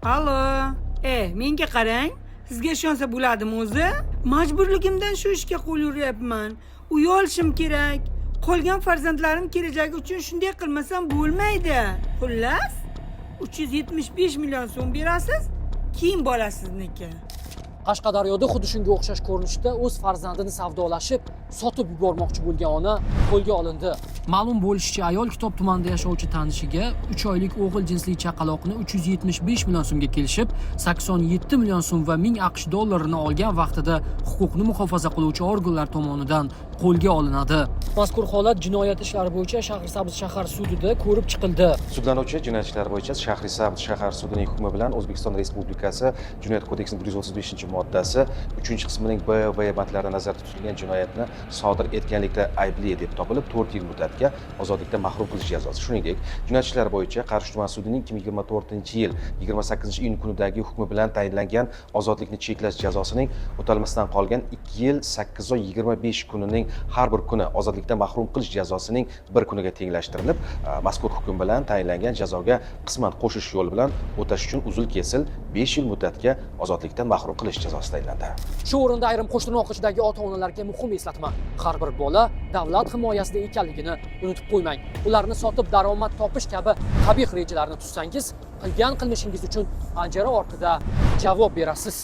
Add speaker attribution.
Speaker 1: Allo, menga qarang, sizga ishonsa bo'ladimi o'zi? Majburligimdan shu ishga qo'l uryapman. Uy olishim kerak. Qolgan farzandlarim kelajagi uchun shunday qilmasam bo'lmaydi. Xullas, 375 million so'm berasiz, keyin bola sizniki.
Speaker 2: Qashqadaryoda xuddi shunga o'xshash ko'rinishda o'z farzandini savdolashib, sotib yubormoqchi bo'lgan ona qo'lga olindi. Ma'lum bo'lishicha, ayol Kitob tumanida yashovchi tanishiga 3 oylik o'g'il jinsli chaqaloqni 375 million so'mga kelishib, 87 million so'm va 1000 AQSh dollarini olgan vaqtida huquqni muhofaza qiluvchi organlar tomonidan qo'lga olinadi. Mazkur holat jinoyat ishlari bo'yicha Shahrisabz shahar sudida ko'rib chiqildi.
Speaker 3: Sudlanuvchi jinoyat ishlari bo'yicha Shahrisabz shahar sudining hukmi bilan O'zbekiston Respublikasi Jinoyat kodeksining 135-moddasi 3-qismining b, v bandlarida nazarda tutilgan jinoyatni sodir etganlikda aybli deb topilib, 4 yil muddatga ozodlikdan mahrum qilish jazosi, shuningdek, jinoyat ishlari bo'yicha Qarshi tuman sudining 2024-yil 28-iyun kunidagi hukmi bilan tayinlangan ozodlikni cheklash jazosining o'talmasdan qolgan 2 yil 8 oy 25 kunining har bir kuni ozodlikdan mahrum qilish jazosining bir kuniga tenglashtirilib, mazkur hukm bilan tayinlangan jazoga qisman qo'shish yo'li bilan o'tash uchun uzil kesil 5 yil muddatga ozodlikdan mahrum qilish jazosi tayinlandi.
Speaker 2: Shu o'rinda ayrim qo'shtirnoq ichidagi ota-onalarga muhim eslatma. Har bir bola davlat himoyasida ekanligini unutib qo'ymang. Ularni sotib daromad topish kabi qabih rejalarni tuzsangiz, qilgan qilmishingiz uchun panjara ortida javob berasiz.